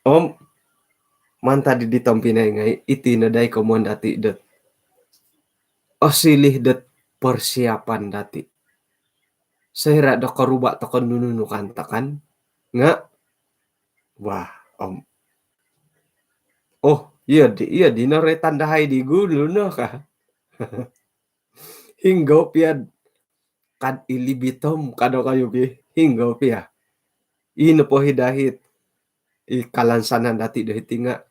Om mantad di tompinai ngai iti no dai komoon dati dot osilih dot persiapan dati. Soira do koruba toko nunu nu kaantakan nga wah, om. Oh, iyo di, iyo di no retan dahai di gulu no ka. Hinggo pia kad ilibitom kado kayu ki. Hinggo pia. Ino po hidahit i kalansanan dati do hiti nga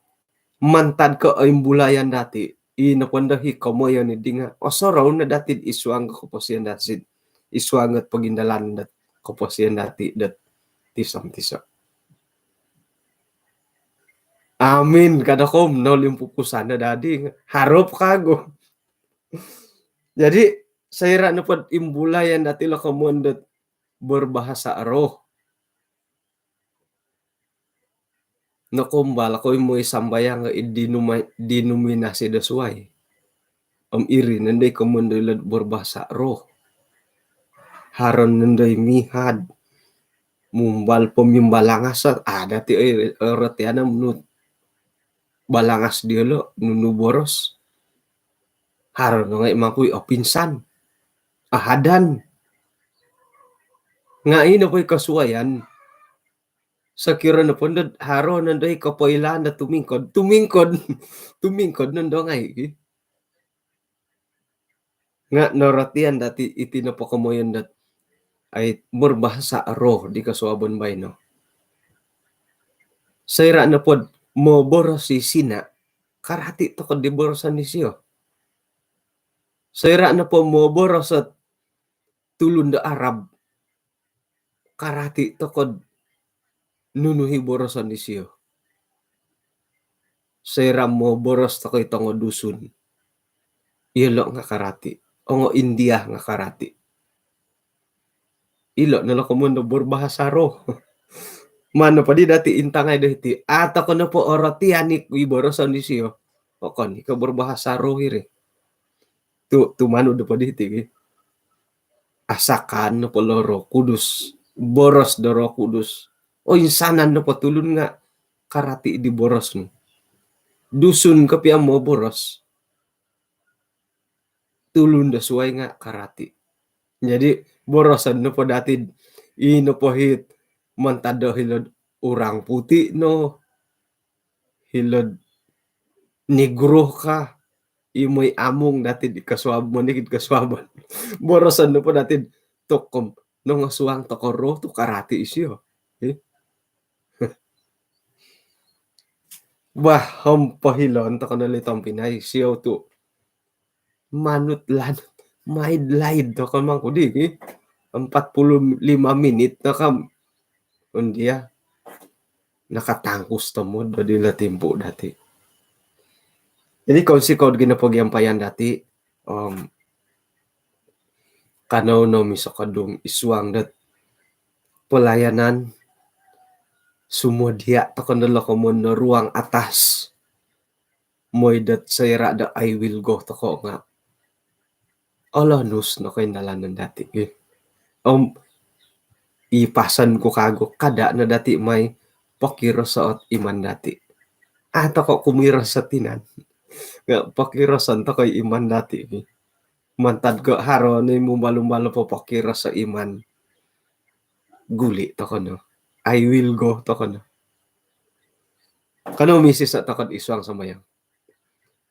mantad ko oimbulayan dati. Ino pondo hi komoyon di nga osorou no dati isuang koposion dati. Isuang ot pogindalan dot koposion dati dot tiso-tiso. Amin kada kom no limpupusan dadi harap kagu. Jadi soira nopo imbulayan dati lo komoon dot berbahasa roh. Nokombal ko imo i sambayang i dinuma-, dinominasi do suai. Om iri nondo i komoon do ilo berbahasa roh. Haro nondo i mihad. Mumbal pomimbalangas ada ti oi, oi rotiana menut balangas diolo nunu boros. Haro no ngai mangkui opinsan. Ahadan. Ngai nopo i kosuayan. Sokiro nopo ndo haro nondo i kopoilaan do tumingkod, tumingkod, tumingkod nondo ngai' ki. Nga' norotian dati' iti nopo komoyon dot ai berbahasa roh di kosuabon baino. Soira' nopod moboros i Sina, karati' toko' di boroson disio. Soira' nopo moboros ot tulun do Arab, karati' toko'd nunu i boroson disio. Soira' moboros toko' i tongo Dusun, iyolo' nga' karati'. Ongo India nga' karati'. Ilo' no lo komoyon do berbahasa roh. Mano podi dati' intangai do hiti, a' toko' nopo orotian i boroson disio, okon i ko' berbahasa roh iri. Tu, tumanud nopo diti ki. Asakan nopo lo Roh Kudus, boros do Roh Kudus, oinsanan nopo tulun nga' karati' di boros nu. Dusun kopio moboros, tulun do suwai nga' karati'. Jadi boroson nopo dati'd i nopo hit mantad do hilo'd orang putih no, hilo'd Negro ka, i moi amung dati'd kosuab, monikid kosuabon. Boroson nopo dati'd tokom nongosuang toko' roh tu karati' isio. Eh? Bah, om pohilon toko' no li tompinai, siou tu manut lanut, maid laid toko' mangku di ki. Empat puluh lima minit no kam. Undia, nakatangkus tomod do dilo timpu dati'. Jadi kounsikou do ginapagiampayan dati', om kanou no misokodung id suang dot pelayanan, sumodia' toko' no lo komoyon do ruang atas. Moi dot soira' do I will go toko' nga' olonus no koindalanon dati' ki. Om i pason ku kagu, kada' no dati' mai pokiroso' ot iman dati'. A' toko' kumiroso' tinan, nga' pokiroson toko' i iman dati' ki. Mantad ko' haro no i mumbal-umbal popokiroso' iman, guli' toko' no, I will go toko' no. Kanou misiso' toko'd id suang sambayang.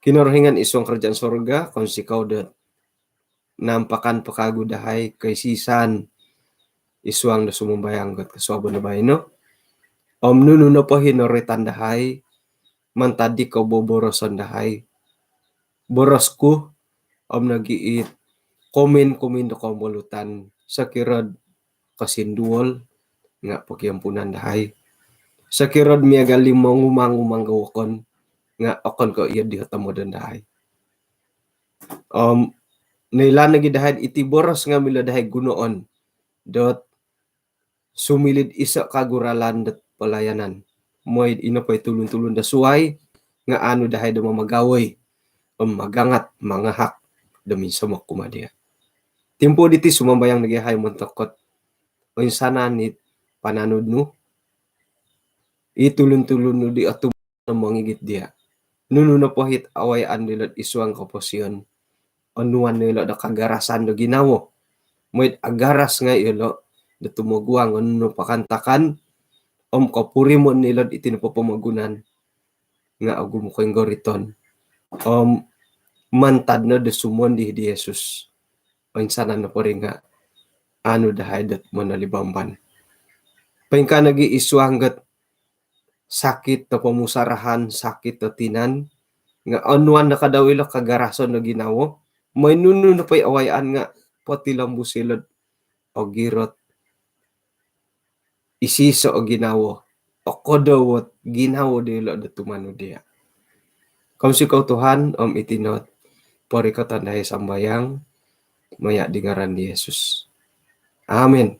Kinorohingan id suang kerajaan sorga, kounsikou dot nampakan po kagu dahai koisisan id suang do sumambayang dot kosuabon do baino. Om nunu nopo i noroitan dahai mantad di koboboroson dahai, boros ku om nogi' it komen-komen do kombolutan, sokiro'd kosinduol nga' pokiampunan dahai. Sokiro'd miagal i mongumang-umang do wokon nga' okon ko' iyo di tomodon dahai. Om noilaan nogi' dahai'd iti boros nga' milo dahai gunoon dot sumiliu'd iso' kagu ralan dot pelayanan. Moi'd ino po i tulun-tulun do suwai nga' aanu dahai do mamagawoi om magangat, mangahak do minsomok kumaa diya'. Timpu diti sumambayang nogi' yahai montok dot oinsanan it pananud nu, i tulun-tulun nu di otu- mongigit diya'. Nunu nopo it awayaan dilo'd id suang koposion, onuan no ilo' do kagarasan do ginawo. Moi'd agaras ngai' ilo' do tumoguang o nunu nopo kaantakan om kopurimon ilo'd iti nopo pomogunan nga' ogumu' koinggoriton. Om mantad no do sumondi di Yesus, oinsanan nopo ri nga' aanu dahai dot monolibamban. Poingkaa nogi' id suang dot sakit do pomusarahan, sakit do tinan, nga' onuan no kadau ilo' kagarason do ginawo. Moi nunu nopo i awayaan nga' potilombus ilo'd ogirot, isiso' o ginawo, okodou ot ginawo dilo' do tumanud diya'. Kounsikou Tuhan, om iti no porikoton dahai sambayang maya' di ngaran di Yesus. Amin.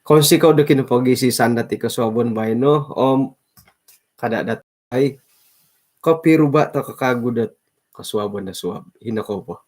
Kounsikou do kinopogiisisan dati' kosuabon baino, om kada' dati' kopiruba' toko' kagu dot kosuabon do suab. Hino kou po.